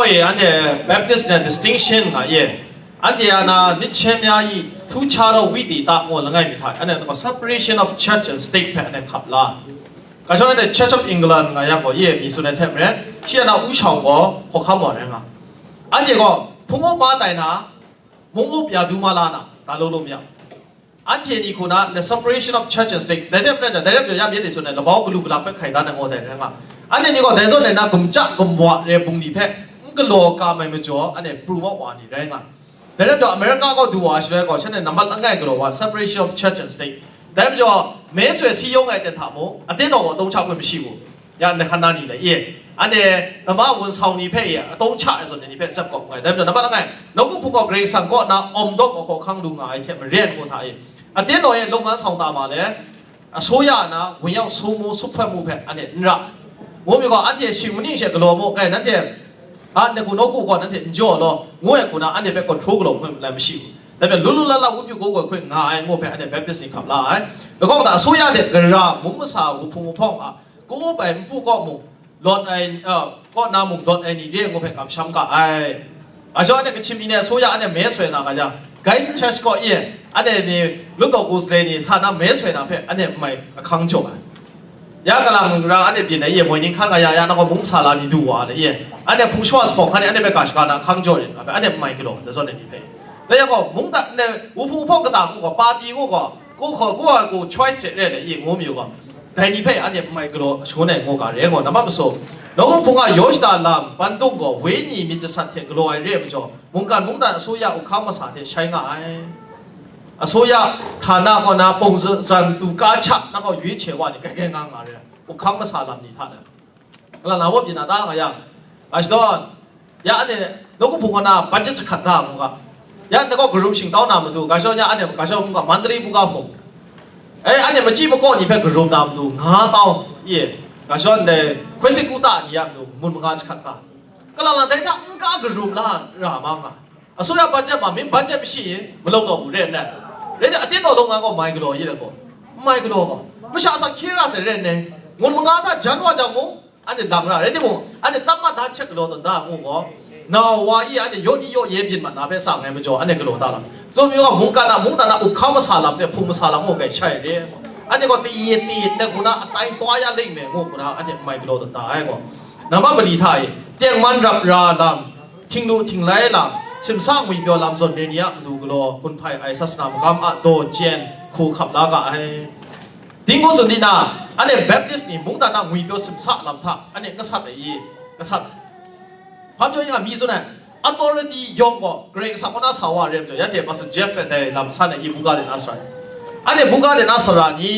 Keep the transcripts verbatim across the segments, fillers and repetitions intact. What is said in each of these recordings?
E, anhte Baptist na distinction nga e. Anhte a na nit shem ya i, htu cha rau wi di ta ngu langai mi hta, anhte nang separation of church and state hpe anhte hkap la. Ga shawng anhte Church of England nga yang gaw, e, mi tsun ai hte maren, shi a na u shau gaw hkawhkam wa rai nga. Anhte gaw hpung up ma tai na, mung up ya du ma la na, ta law law mi yang. Anhte ni hku na, the separation of church and state. Dai hte maren, dai rai jaw ya, myit dai tsun ai, labau galu galak hpe hkai dan ai ngaw dai rai nga. Anhte ni gaw dai zawn ai na, gumja gumwa re bungli hpe n galaw ka mai majaw, anhte pru wa wa ni rai nga. Dai rai jaw, America gaw du wa shaloi gaw, shanhte nambat langai galaw wa, separation of church and state. Dai majaw, me soi si yawng ai ten hta mung, aten gaw atawng hta hpe mashi u. Ya, ndai hkan na ni le, e, anhte namma wun sau ni hpe, e, atawng hta ai zawn ni hpe tsep kawp nngai. Dai majaw, nambat langai, nawku hpung gaw Karai Kasang kaw na awm dawp ai hkawhkang lu nga ai hte maren ngu hta e, aten gaw e, lung ngan sau ta ma le, အစိုးရ na, ဝင်ရောက် စိုးမိုး စွက်ဖက်မှု hpe, anhte n ra. Ngu mi gaw, anhte shing maning she galaw mu, kai, nanhte, a, ngu nawku gaw, nanhte n jaw law, ngu ai hku na, anhte hpe control galaw hpe, lai mashi u. Dai hpe, lu lu la la, wunpyu gaw gaw hkoi nga ai, ngu hpe, anhte Baptist ni hkap la ai. Lagaw ta, အစိုးရ hte gara, mung masa, wuhpung wuhpawng a, ka up ai npu kaw mung, lawt ai, a, kaw na mung lawt ai ni re ngu hpe kamsham ga ai. Ga shawng anhte Kachin mi ne, အစိုးရ anhte me soi na ga yang, Guys Church kaw e, anhte ni, lutdaw ku salai ni, sa na me soi na hpe, anhte n mai ahkang jaw ai. Ya kalang ra anhte byin ai e, moi ning hkan ga ya, ya na gaw mung sa la ni du wa le e. Anhte hpung shawa sa hpawng hkan e, anhte hpe ga shaga na ahkang jaw rin, anhte n mai galaw, da zawn ai ni hpe. Dai yang gaw, mungdan ne, wuhpung hpawng kata ngu gaw, party ngu gaw, ko hkaw, ko ai ko choice hte re le, i ngu mi u gaw, dai ni hpe anhte n mai galaw shangun ai ngu ga re ngu, nambat masu. Nawku hpung a yaw shada lam, bandung gaw, wenyi myit jasat hte galaw ai re ai majaw, mungkan mungdan အစိုးရ up hkang masa hte shai nga ai. အစိုးရ ဌာန kaw na, ပုံစံ သူ ကားချ na gaw, ရွေးချယ် wa ni, grai grai nga nga re ai, up hkang masa lam ni hta na. Kalang na baw byin na ta nga yang, ga shadawn, ya anhte nawku hpung kaw na budget jahkrat da mu ga. Ya anhte gaw karum shingtau na matu, ga shadawn ya anhte ga shadawn mu ga, Mandalay buga hpung. E, anhte machyi makaw ni hpe karum na matu, nga tau, e, ga shadawn ndai hkoi sit kuta ni ya matu, mun manga jahkrat da. Kalang na dai hta n-ga karum la ra ma nga. အစိုးရ budget မှာ မင်း budget မရှိရင် မလုပ်တော့ဘူးတဲ့နဲ့။ ဒါကြောင့် အတင်းတော်လုပ်ငန်းကို မိုင်ကလော်ရေးတယ်ကို။ မိုင်ကလော်ကို။ မရှာ အစား ခေတ်ရစေတဲ့နဲ့ ငွေမငါးသာ ဂျန်ဝါကြောင့်မို့ အဲ့ဒီ လမ်းရတဲ့ ဒီမို့ အဲ့ဒီ သတ်မှတ်ထားချက် ကလော်တင်တာကိုကို။ နော်ဝါကြီး အဲ့ဒီ ရုတ်တရက် ရဲပြင်းမှာ နားဖက် ဆောင်ငယ်မကျော် အဲ့ဒီ ကလော်တာလား။ ဆိုမျိုးက မုန်ကနာ မုန်တနာ ဥက္ခမဆာလမ်တဲ့ ဖုံမဆာလမ်မို့ ကဲ ရှိုက်တယ်။ အဲ့ဒီက တရေတရေ တခုန အတိုင်းသွားရလိမ့်မယ် ကိုကနာ အဲ့ဒီ မိုင်ကလော်တင်တာ အဲ့ကို။ နံပါတ် ပလီထားရင် တຽງမန်ရပ်ရာလမ်း ထင်လိုထင်လဲလမ်း စင်စငွေပြောလမ်းစွန်နေနေရ မတူကလော ခွန်ထိုင်အိုင်ဆာစနာမကမ်အဒေါ်ကျန် ခိုခပ်လာကအိုင် တင်းကိုစွန်ဒီနာ အနဲ့ Baptist နေ မုန်တနာ ငွေပြော စင်စလမ်းထ အနဲ့ ကဆတ်အရေး ကဆတ် ဖမ်းပြောရင်က မီးစွန်နဲ့ authority ရောင်းကို Grace ကဆတ်ကနာ ဆာဝါရဲပြော ရတဲ့ Pastor Jeff နဲ့ လမ်းဆန်းနဲ့ ရေဘူးကားတဲ့ Nazareth အနဲ့ ဘူးကားတဲ့ Nazareth နေ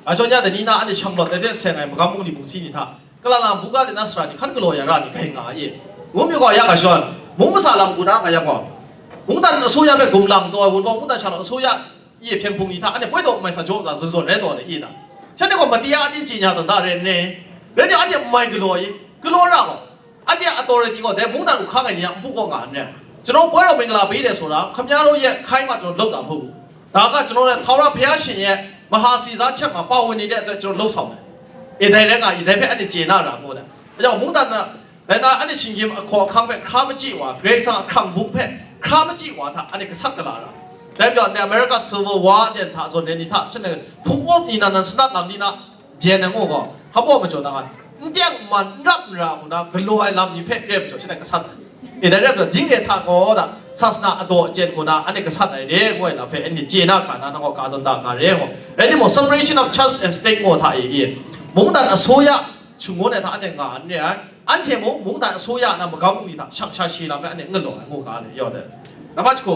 အကြောင်းညတဲ့ နီနာ အနဲ့ ရှမ်လော်တဲ့ ဆယ်ငယ် မကမ်းမုန်ဒီ မုန်စီ နေထ ကလာလံ ဘူးကတဲ့ နတ်စရာ ဒီ ခတ်ကလော်ရ ရ ဒီ ဂိုင်ငါ ရဲ့ ဝုံးမျိုးက ရ ကရှွန် မုံးမဆာလံ ကူ နာ က ရ ကွာ မုံးတန် အစိုးရ ဘက် ဂုံလံ တော် ဝန် တော် မုံးတန် ဆာလံ အစိုးရ ရဲ့ ဖြန့် ဖုန် နီ ထ အ နဲ့ ပွဲ တော် မ ဆာ ကြော စာ စွန် စွန် ရဲ တော် နဲ့ ရေး တာ ရှ နဲ့ က မတရား အတင်း ကြေညာ သ တာ ရဲ နဲ့ ရဲ တဲ့ အ နဲ့ မိုင် ကလော် ရေး ကလော် ရ ကွာ အ နဲ့ authority ကို တဲ့ မုံးတန် ကို ခါ င ည အ ဘူး ကော င နဲ့ ကျွန်တော် ပွဲ တော် မင်္ဂလာ ပေး တယ် ဆိုတာ ခင်ဗျားတို့ ရဲ့ ခိုင်းမှ ကျွန်တော် လုပ် တာ မဟုတ် ဘူး ဒါ က ကျွန်တော် နဲ့ ထာဝရ ဘုရား ရှင် ရဲ့ မဟာ စည်စား ချက် မှာ ပါဝင် နေတဲ့ အတွက် ကျွန်တော် လုပ် ဆောင် မယ် အ ဒါ ရဲ က အ ဒါ ဖဲ အ နဲ့ ကျေနပ် တာ မဟုတ် ဘူး ဒါကြောင့် မုံးတန် နာ ဒါ အ နဲ့ ရှင် ရင် အ ခေါ် အခါ ဖဲ ခါ မကြည့် ဝါ Grace အခ ရံ ဘူး ဖဲ ခါ မကြည့် ဝါ ထ အ နဲ့ ကဆတ် ကလာ တာ ဒါ ပြော နဲ့ America Civil War တဲ့ ထ ဆို နေ နေ ထ ချက် နဲ့ ဖုံ အိုပ် နီ နာ န စနတ် လမ်း နီ နာ ပြန် နေ ငို့ ကော ဟ ပေါ့ မကျော် တာ က န တ မန် ရပ် န ရာ ခု န ကလော် လမ်း နီ ဖဲ ရဲ မကျော် ချက် နဲ့ ကဆတ် အ ဒါ ရဲ ပြော ဒင်း ရဲ ထ ကော ဒါ ဆာစနာ အ တော် အကျင့် ခု န အ နဲ့ ကဆတ် နိုင် တယ် ငို့ လမ်း ဖဲ အ နဲ့ ကျေနပ် ခါ န န ကော ကာ တွန်း တာ က ရဲ ငို့ ရဲ ဒီ မို့ separation of church and state ငို့ ထ အ အ မုံးတန် အစိုးရ ရှုံ ငို့ နဲ့ ထ အ နဲ့ ငါ နဲ့ အ အ ထဲ မို့ မုံးတန် အစိုးရ န မကောင်း မုံး နီ ထ ရှောင်ရှား ရှေး လမ်း ဖဲ အ နဲ့ ငလော် အ ငို့ ကား လဲ ရော တဲ့ နံပါတ် တစ်ခု